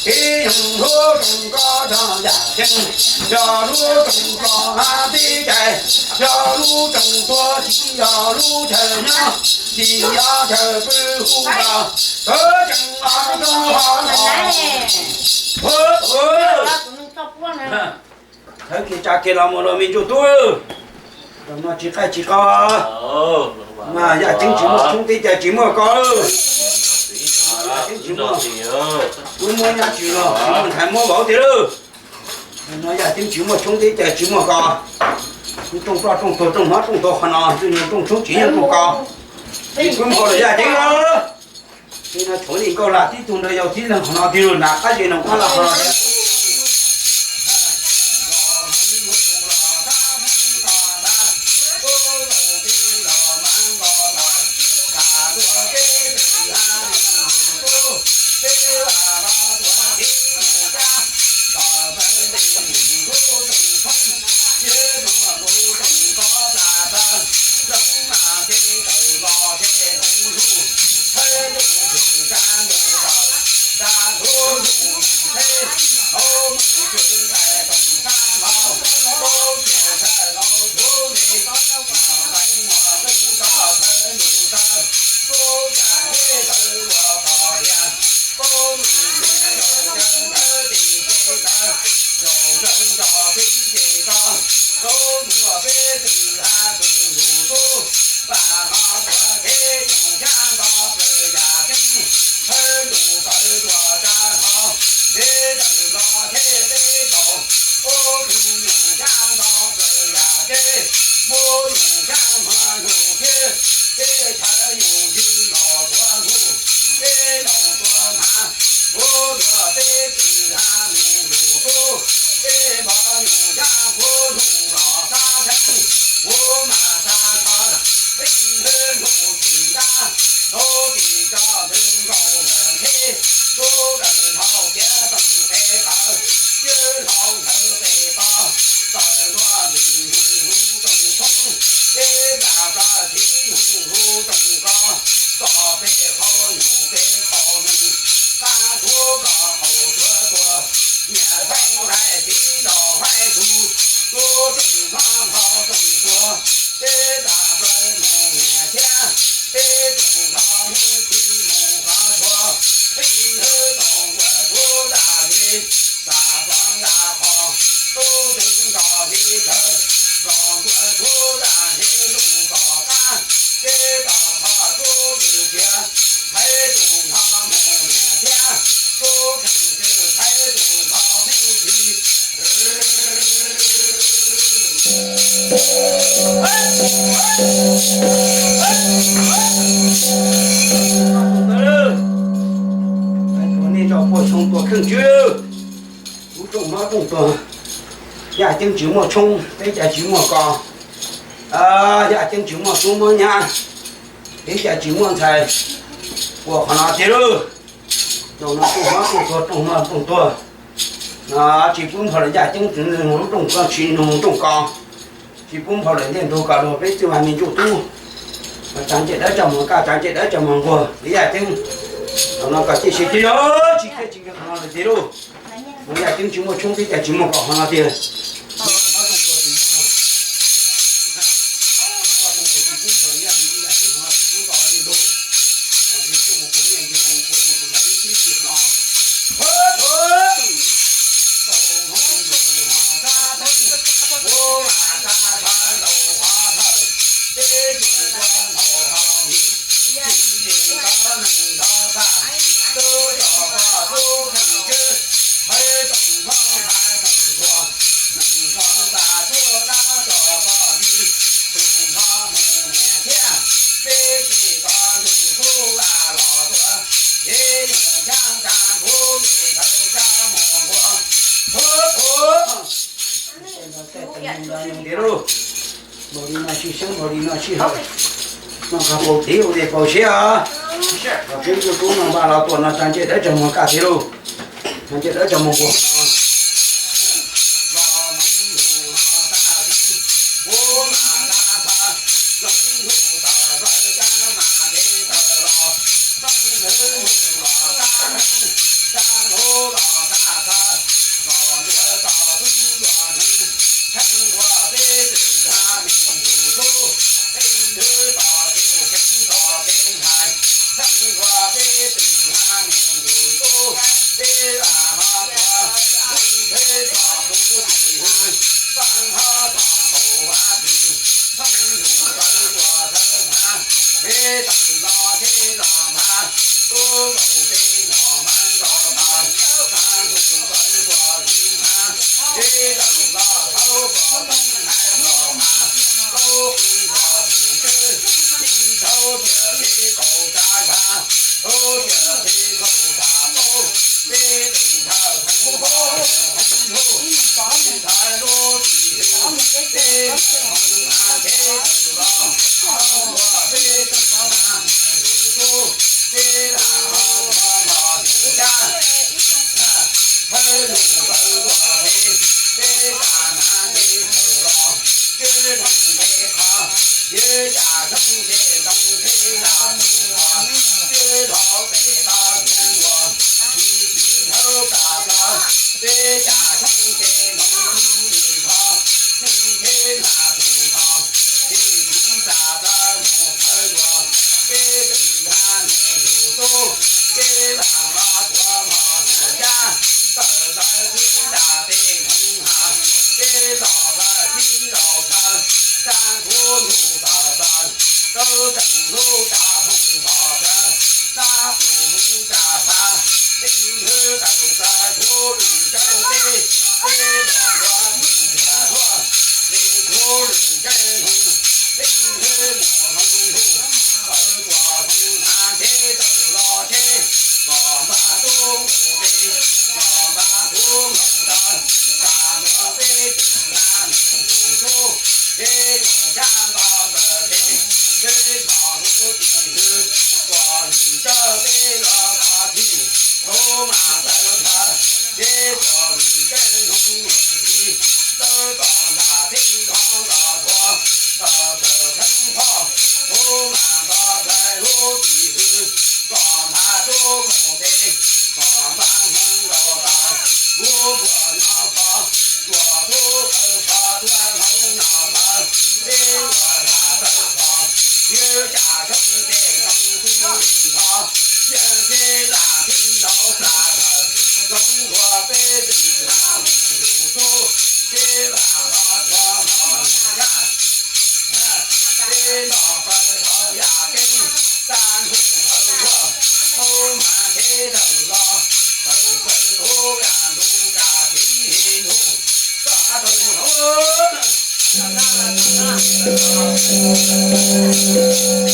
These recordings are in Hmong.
Kev zoo hlub zoo koj cov yaj ceeb, cov hlub zoo koj teb cai, cov hlub zoo tuag tsis yog hlub chaw nyob, tsis yog chaw pw hu nrog, tawv tseem los rau hov los. Thawb kiag tsa kiag los mus los me ntsuj tub, zaum no tsis qaij tsis qo, mas yaj ceeb tsis muaj tshoob teb cai tsis muaj ko. Yaj ceeb tsis muaj, wb muab nyab tsis los tsis muaj ntxhais muab vauv tiag lauj. Zaum no yaj ceeb tsis muaj tshoob teb cai tsis muaj ko, rooj ploj rooj tuag rooj hmov rooj tuag qhov no, tus nyuag rooj tshoob tsis yeej rooj ko. Tsis pub npau los yaj ceeb os. Ces no tshuav li nkauj lam tib tug nrog yau tib leeg qhov no tiag lauj, nram qab zes no qab laj qhov no. Ua nej zos puag xyoo tuag kheej tswb, lub rooj hmab rooj tuag, yaj ceeb tsis muaj tshoob, teb cai tsis muaj ko, yaj ceeb tsis muaj tub muaj nyab, teb cai tsis muaj ntxhais, ua qhov no tiag lauj. Zaum no rooj hmab rooj tuag, rooj hmab rooj tuag, tsis pub nphau lawm yaj ceeb tsis nug lub rooj ko, tsis nug rooj ko, tsis pub nphau lawm ntiaj ntug ko rau peb txij vaj me ntsuj tub. Tsav ncej dawb tsav muag kaj, tsav ncej dawb tsav muag nquag, yaj ceeb. Zaum no kom ciaj sia tiag lauj, tsis ciaj tsis nkees qhov no lawm tiag lauj. Yaj ceeb tsis muaj tshoob, teb cai tsis muaj ko qhov no tiag. Npaum li no sib xeeb, npaum li no sib haum, noj qab paus tiv ua dej paus siab os. Kom peb tub no npaj los tuaj no tsav ncej dawb tsav muag kaj tiag lauj. Tsav ncej dawb tsav muag nquag no. Rov los,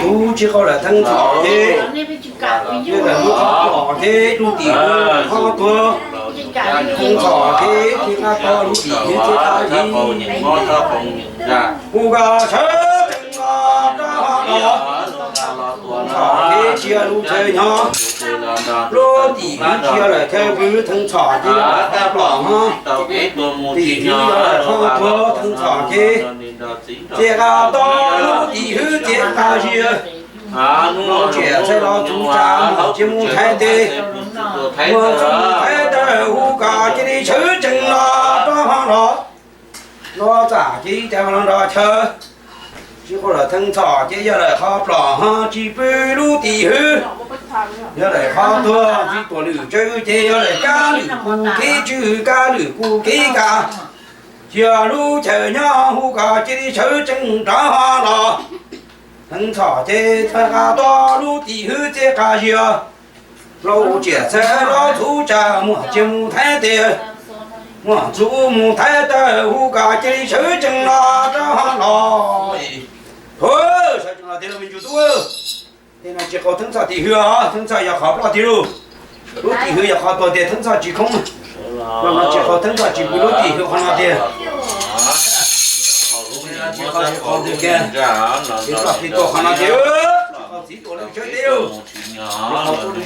nus tub tsis qau lawm Theej Txhom ces, yog lawm lub qhov pom ces lub tim hwv qhov tuag, Theej Txhom ces tsis qab tog lub tim hwv ces qab zis. Kuv koj sawv tsees los rov los, Theej Txhom ces tsis yog lub chaw nyob, lub tim hwv tsis yog lawm chaw pw Theej Txhom ces yog lawm qhov pom hov, tim hwv yog lawm qhov tuag Theej Txhom ces tsis qab tog lub tim hwv ces qab zis. Tsiam txhais los txuv tsa muaj tsis mus Thaib teb, muaj txuv mus Thaib tawm hu kom cia li sawv tsees los rov los. Los txam ces ib tas los nrog chaw, tsis qau lawm Theej Txhom ces yog lawm qhov pom hov tsis pw lub tim hwv, yog lawm qhov tuag tsis tuam lwm tsawv ces yog lawm kab lwm kuv kev tswj kab lwm kuv kev kav. Tsis yog lub chaw nyob hu kom cia li sawv tsees rov los. Theej Txhom ces txhais qab tog lub tim hwv ces qab zis. Los tsiam txhais los txuv tsa muaj tsis mus Thaib teb, muaj txuv mus Thaib tawm hu kom cia li sawv tsees los rov los. Sawv tsees los tiag lauj me ntsuj tub. Tej no tsis qau Theej Txhom tim hwv os, Theej Txhom yog qhov ploj tiag lauj. Lub tim hwv yog qhov tuag tiag Theej Txhom tsis khoob. Los no tsis qau Theej Txhom tsis pw lub tim hwv qhov no tiag. Tsis qau tsis qau ntws kiag, tsis qau txiv tuag qhov no tiag, tsis qau txiv tuag lawm tsawv tiag lauj. Tsis qau tub